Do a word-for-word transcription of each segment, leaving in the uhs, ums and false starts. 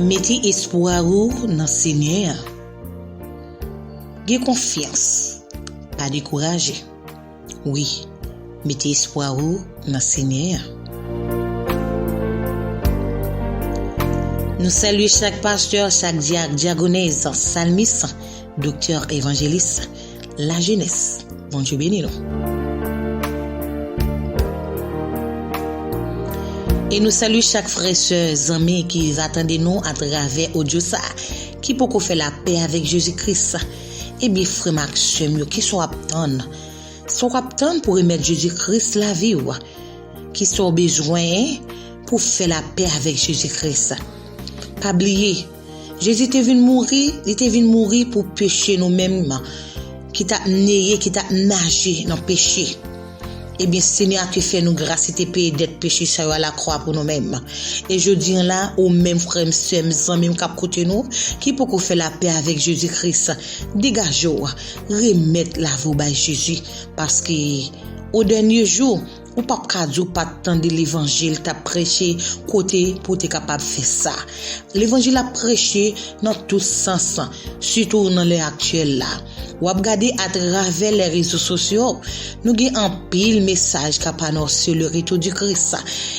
Mete espwa ou nan Senyè a. Gen konfyans. Pa dekouraje. Wi, mete espwa ou nan Senyè a. Nou salye chak pastè, chak dyak, dyagonèz, salmis, doktè, evanjelis, lajenès. Bondye beni nou. E nou salye chak frè, sè, zanmi ki va tande nou atravè odyo sa, ki poko fè lapè avèk Jezi Kris. Ebyen, frè m ak sè m yo, kisa w ap tann? Sa w ap tann pou remèt Jezi Kris lavi w? Kisa w bezwen pou fè lapè avèk Jezi Kris? Pa bliye, Jezi te vin mouri, li te vin mouri pou peche nou menm, ki t ap neye, ki t ap naje nan peche. Ebyen, Senyè a te fè nou gras, li te peye dèt peche sa yo a lakwa pou nou menm. E jodi an la, ou menm frè m, sè m, zanmi m k ap koute nou, ki poko fè lapè avèk Jezi Kris, degaje w, remèt lavi w bay Jezi. Paske, o dènye jou, ou p ap ka di w pa t tande levanjil t ap preche kote pou w te kapab fè sa. Levanjil ap preche nan tout sans, sitou nan lè aktyèl la. W ap gade atravè lè rezo sosyo, nou gen anpil mesaj k ap anonse le retour du Christ.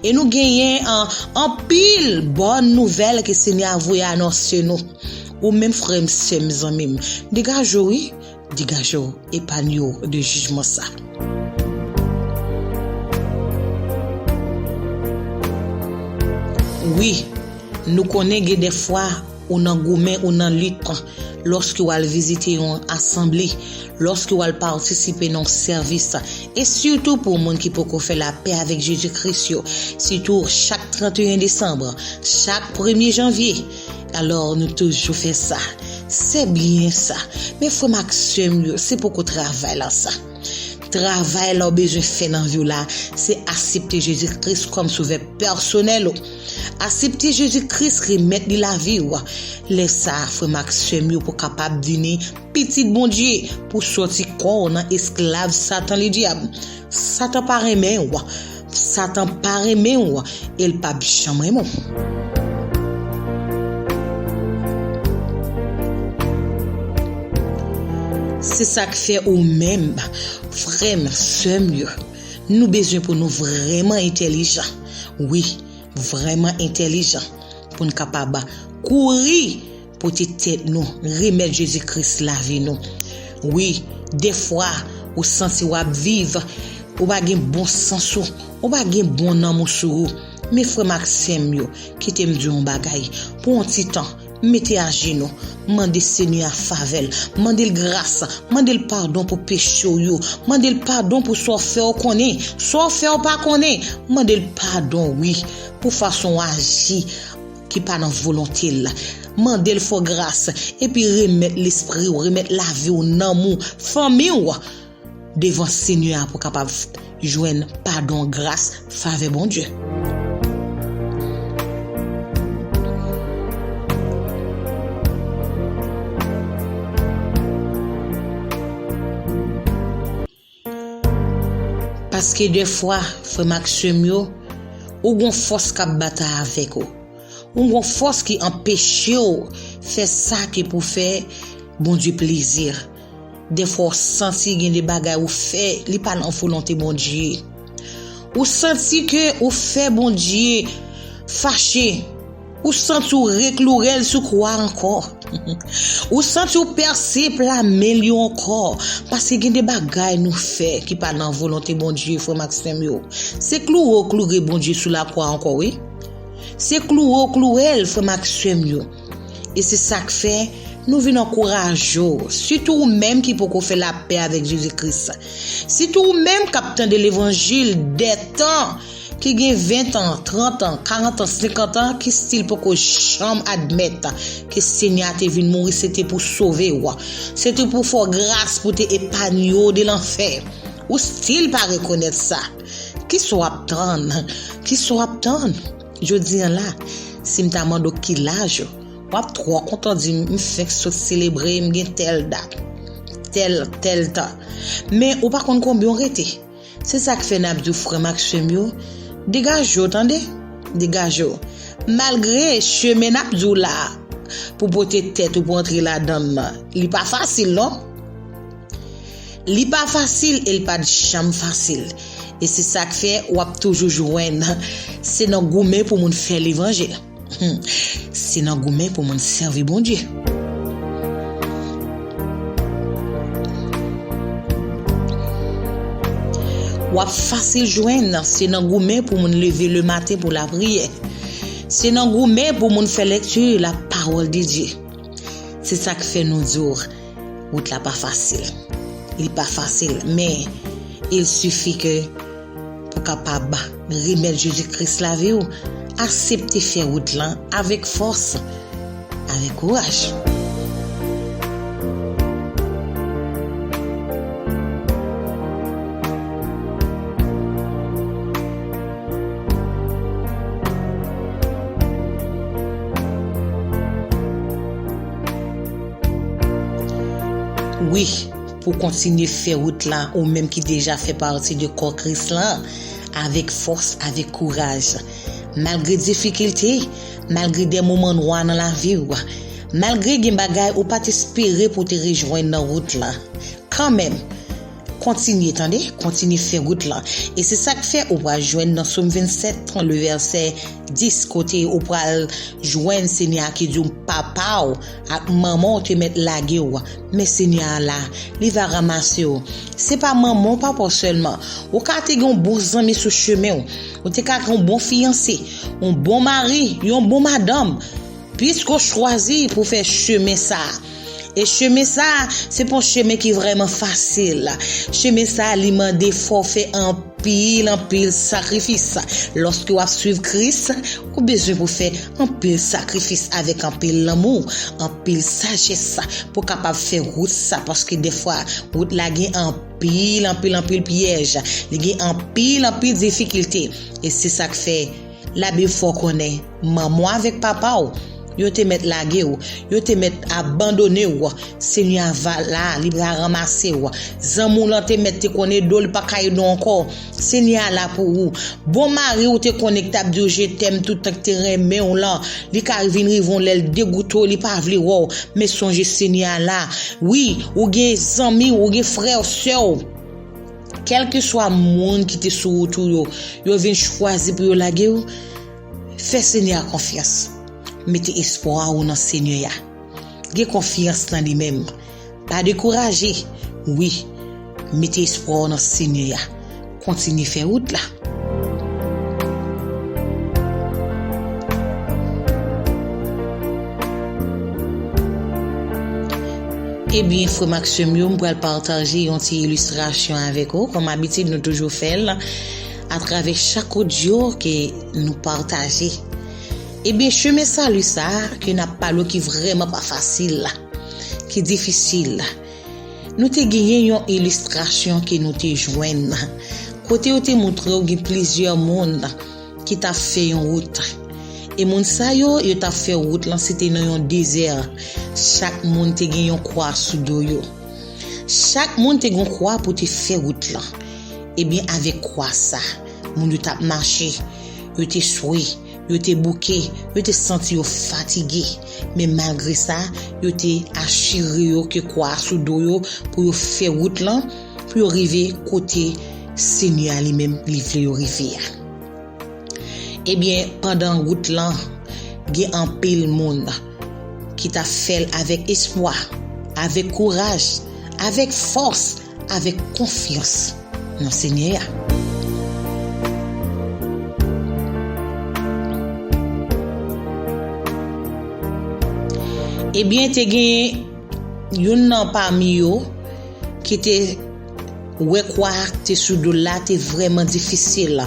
E nou genyen an, anpil bòn nouvèl ke Senyè a voye anonse nou. Ou menm frè m, sè m, zanmi m, degaje w wi. Degaje w, epanye w de jijman sa. Wi, nou konnen gen dèfwa ou nan goumen, ou nan lit, lòske w al vizite yon asanble, lòske w al patisipe nan yon sèvis, e sitou pou moun ki poko fè lapè avèk Jezi Kris yo, sitou chak trannteyen desanm, chak premye janvye, alò, nou toujou fè sa. Se byen sa. Men frè m ak sè m yo, se poko travay la sa. Travay la w bezwen fè nan vi w la, se aksepte Jezi Kris kòm sovè pèsonèl ou. Aksepte Jezi Kris, remèt li lavi w. Lè sa a, frè m ak sè m yo, pou kapab vini pitit Bondye, pou sòti kò w nan esklav Satan Ledyab. Satan pa renmen w. Satan pa renmen w, e l p ap janm renmen w. Se sa k fè ou menm, frè m, sè m yo, nou bezwen pou nou vrèman entèlijan. Wi, vrèman entèlijan. Pou n kapab kouri pote tèt nou, remèt Jezi Kris lavi nou. Wi, dèfwa, ou santi w ap viv, ou pa gen bon sans ou, ou pa gen bon nanm ou sou ou. Men frè m ak sè m yo, kite m di w yon bagay. Pou yon ti tan, mete ajenou, mande Senyè a favè l, mande l gras, mande l padon pou peche w yo, mande l padon pou sa w fè w konnen, sa w fè w pa konnen, mande l padon, wi, pou fason w aji ki pa nan volonte l. Mande l fè w gras, epi remèt lespri w, remèt lavi w, nanm ou, fanmi w devan Senyè a pou kapab jwenn padon, gras, favè Bondye. Paske dèfwa, frè m ak sè m yo, ou gon fòs k ap batay avèk ou. Ou gon fòs ki anpeche w fè sa ki pou fè Bondye plezi. Dèfwa w santi gen de bagay ou fè, li pa nan volonte Bondye. Ou santi ke ou fè Bondye fache. Ou santi w rekloure l sou kwa ankò. Ou santi w pèse pla men l yo ankò. Paske gen de bagay nou fè ki pa nan volonte Bondye, frè m ak sè m yo. Se kloure w kloure Bondye sou lakwa ankò, wi. Se kloure w kloure l, frè m ak sè m yo. E se sa k fè nou vin ankouraje w, sitou ou menm ki poko fè lapè avèk Jezi Kris. Sitou ou menm k ap tande levanjil dètan, ki gen ven tan, trant an, karant an, senkant an, ki still poko janm admèt ke Senyè a te vin mouri, se te pou sove w. Se te pou fè w gras, pou te epanye w de lanfè. Ou still pa rekonèt sa. Kisa w ap tann? Kisa w ap tann? Jodi a la, si m ta mande w ki laj ou, w ap twò kontan di m, m fenk sot selebre, m gen tèl dat, tèl, tèl tan. Men ou pa konn konbyen w rete. Se sa k fè n ap di w, frè m ak sè m yo, degaje w, tande? Degaje w. Malgre chemen n ap di w la pou pote tèt ou pou antre ladan l nan, li pa fasil non. Li pa fasil e li pa t janm fasil. E se sa k fè w ap toujou jwenn se nan goumen pou moun fè levanjil. Hmm. Se nan goumen pou moun sèvi Bondye. W ap fasil jwenn se nan goumen pou moun leve lematen pou lapriyè. Se nan goumen pou moun fè lekti la pawòl de Dye. Se sa k fè nou di w, wout la pa fasil. Li pa fasil, men il sifi ke pou kapab remèt Jezi Kris lavi w, aksepte fè wout lan avèk fòs, avèk kouraj. Wi, pou kontinye fè wout la, ou menm ki deja fè pati de kò Kris lan, avèk fòs, avèk kouraj. Malgre difikilte, malgre de moman nwa nan lavi w, malgre gen bagay ou pa t espere pou w te rejwenn nan wout lan, kanmenm, kontinye, tande, kontinye fè wout lan. E se sa k fè ou pral jwenn nan Sòm vennsèt, le vèsè dis, kote ou pral jwenn Senyè a ki di w papa w ak manman w te mèt lage w, men Senyè a la, li va ranmase w. Se pa manman w, papa w sèlman. Ou ka te gen yon bon zanmi sou chemen w. Ou te ka gen yon bon fiyanse, yon bon mari, yon bon madanm. Piske w chwazi pou fè chemen sa a. E chemen sa a, se pa yon chemen ki vrèman fasil. Chemen sa a, li mande fò w fè anpil, anpil sakrifis. Lòske w ap swiv Kris, ou bezwen pou fè anpil sakrifis avèk anpil lanmou, anpil sajès pou w kapab fè wout sa, paske dèfwa wout la gen anpil, anpil, anpil pyèj, li gen anpil, anpil difikilte. E se sa k fè Labib fè w konnen, manman w avèk papa w, yo te mèt lage w, yo te mèt abandone w. Senyè a va la, li pral ranmase w. Zanmi w lan te mèt te konn ede w, li pa ka ede w ankò. Senyè a la pou ou. Bon mari w te konnen ki t ap di w je t'aime tout tan, ki te renmen w lan, li ka vin rive yon lè l degoute w, li pa vle wè w. Men sonje Senyè a la. Wi, ou gen zanmi w, ou gen frè w, sè w. Kèlkeswa moun ki te sou wout ou yo, yo vin chwazi pou yo lage w, fè Senyè a konfyans. Mete espwa ou nan Senyè a. Gen konfyans nan li menm. Pa dekouraje. Wi, mete espwa ou nan Senyè a. Kontinye fè wout la. Ebyen, frè m ak sè m yo, m pral pataje yon ti ilistrasyon avèk ou. Kòm abitid, nou toujou fè l atravè chak odyo ke nou pataje. Ebyen, chemen sali sa a ke n ap pale w ki vrèman pa fasil la, ki difisil la. Nou te genyen yon ilistrasyon ke nou te jwenn, kote yo te montre w gen plizyè moun ki t ap fè yon wout. E moun sa yo, yo t ap fè wout lan, se te nan yon dezè. Chak moun te gen yon kwa sou do yo. Chak moun te gen yon kwa pou te fè wout lan. Ebyen, avèk kwa sa, moun yo t ap mache, yo te swe, yo te bouke, yo te santi yo fatige. Men malgre sa, yo te asire yo ke kwa a sou do yo pou yo fè wout lan, pou yo rive kote Senyè a li menm li vle yo rive a. Ebyen, pandan wout lan, gen anpil moun ki t ap fè l avèk espwa, avèk kouraj, avèk fòs, avèk konfyans nan Senyè a. Ebyen, te gen youn nan pami yo ki te wè kwa a te sou do l la te vrèman difisil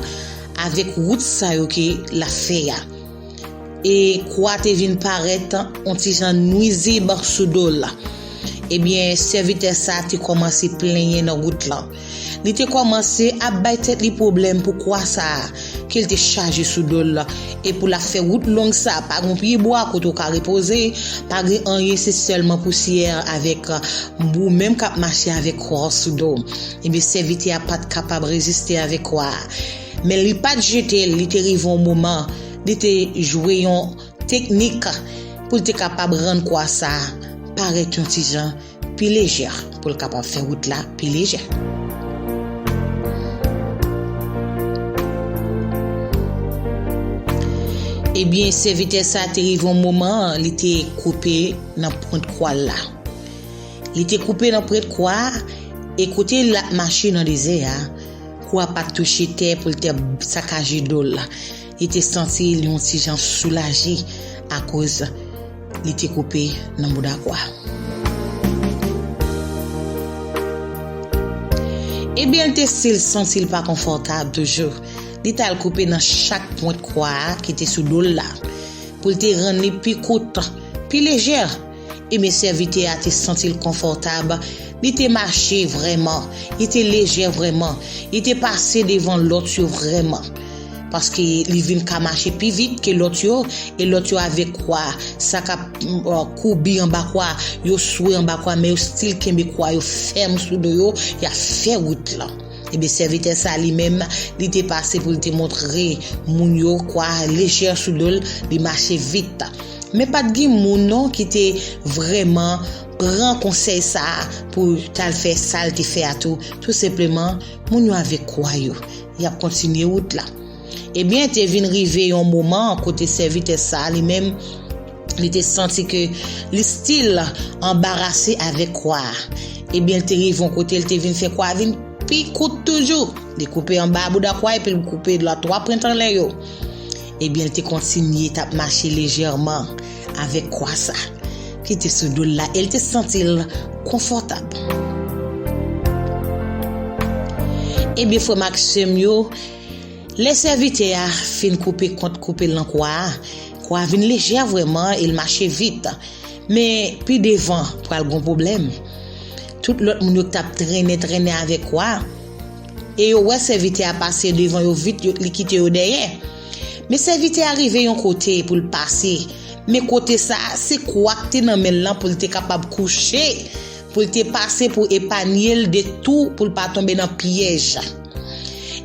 avèk wout sa yo ke l ap fè a. E kwa te vin parèt yon ti jan nwizib sou do l. Ebyen, sèvitè sa a te kòmanse plenyen nan wout lan. Li te kòmanse ap bay tèt li pwoblèm pou kwa sa a ke l te chaje sou do l lan. E pou l ap fè wout long sa a, pa gen pye bwa kote w ka repoze, pa gen anyen, se sèlman pousyè avèk ou menm k ap mache avèk kwa w sou do w. Ebyen, sèvitè a pa t kapab reziste avèk kwa a. Men li pa t jete l, li te rive yon moman, Li te jwe yon teknik pou l te kapab rann kwa sa a parèt yon ti jan pi lejè, pou l kapab fè wout la pi lejè. Ebyen, sèvitè sa a te rive yon moman, li te koupe nan pwent kwa l la. Li te koupe nan pwent kwa a, e kote l ap mache nan dezè a, kwa a pa t touche tè pou l te sakaje do l la. Li te santi l yon ti jan soulaje akoz li te koupe nan bouda kwa. Ebyen, l te still santi l pa konfòtab toujou. Li t al koupe nan chak pwent kwa a ki te sou do l la, pou l te rann li pi kout, pi lejè. Ebyen, sèvitè a te santi l konfòtab. Li te mache vrèman. Li te lejè vrèman. Li te pase devan lòt yo vrèman. Paske li vin ka mache pi vit ke lòt yo, e lòt yo avèk kwa, sa k ap, mm, koubi anba kwa, yo swe anba kwa, men yo still kenbe kwa yo fèm sou do yo, y ap fè wout lan. Ebyen, sèvitè sa li menm, li te pase pou l te montre moun yo kwa lejè sou do l, li mache vit. Men pa t gen moun non ki te vrèman pran konsèy sa a pou t al fè sa l te fè a tou. Tou senpleman, moun yo avèk kwa yo, y ap kontinye wout la. Ebyen, te vin rive yon moman kote sèvitè sa a li menm, li te santi ke li still anbarase avèk kwa a. Ebyen, l te rive yon kote, l te vin fè kwa a vin pi kout toujou. Li koupe anba bouda kwa epi l koupe lòt twa pwent anlè yo. Ebyen, l te kontinye t ap mache lejèman avèk kwa sa ki te sou do l la, e l te santi l konfòtab. Ebyen, frè m ak sè m yo, lè sèvitè a fin koupe kont koupe l nan kwa a, kwa a vin lejè vrèman e l mache vit. Men pi devan, pral gon pwoblèm. Tout lòt moun yo k t ap trennen, trennen avèk kwa a, e yo wè sèvitè a pase devan yo vit, yo, li kite yo dèyè. Men sèvitè a rive yon kote pou l pase. Men kote sa a, se kwa k te nan men l lan pou l te kapab kouche, pou l te pase pou epanye l de tou, pou l pa tonbe nan pyèj.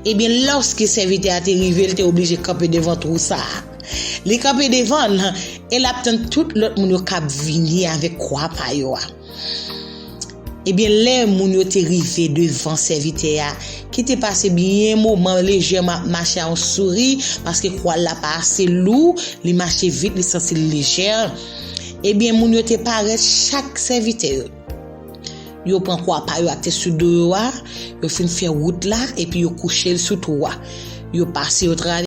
Ebyen, lòske sèvitè a te rive, l te oblije kanpe devan twou sa a. Li kanpe devan l, e l ap tann tout lòt moun yo k ap vini avèk kwa pa yo a. Ebyen, lè moun yo te rive devan sèvitè a, ki te pase byen moman lejèman ap mache a yon souri, paske kwa l la pa ase lou, li mache vit, li santi l lejè. Ebyen, moun yo te parèt, chak sèvitè yo. Yo pran kwa pa yo ak te sou do yo a, yo fin fè wout la, epi yo kouche l sou twou a. Yo pase, yo travèse.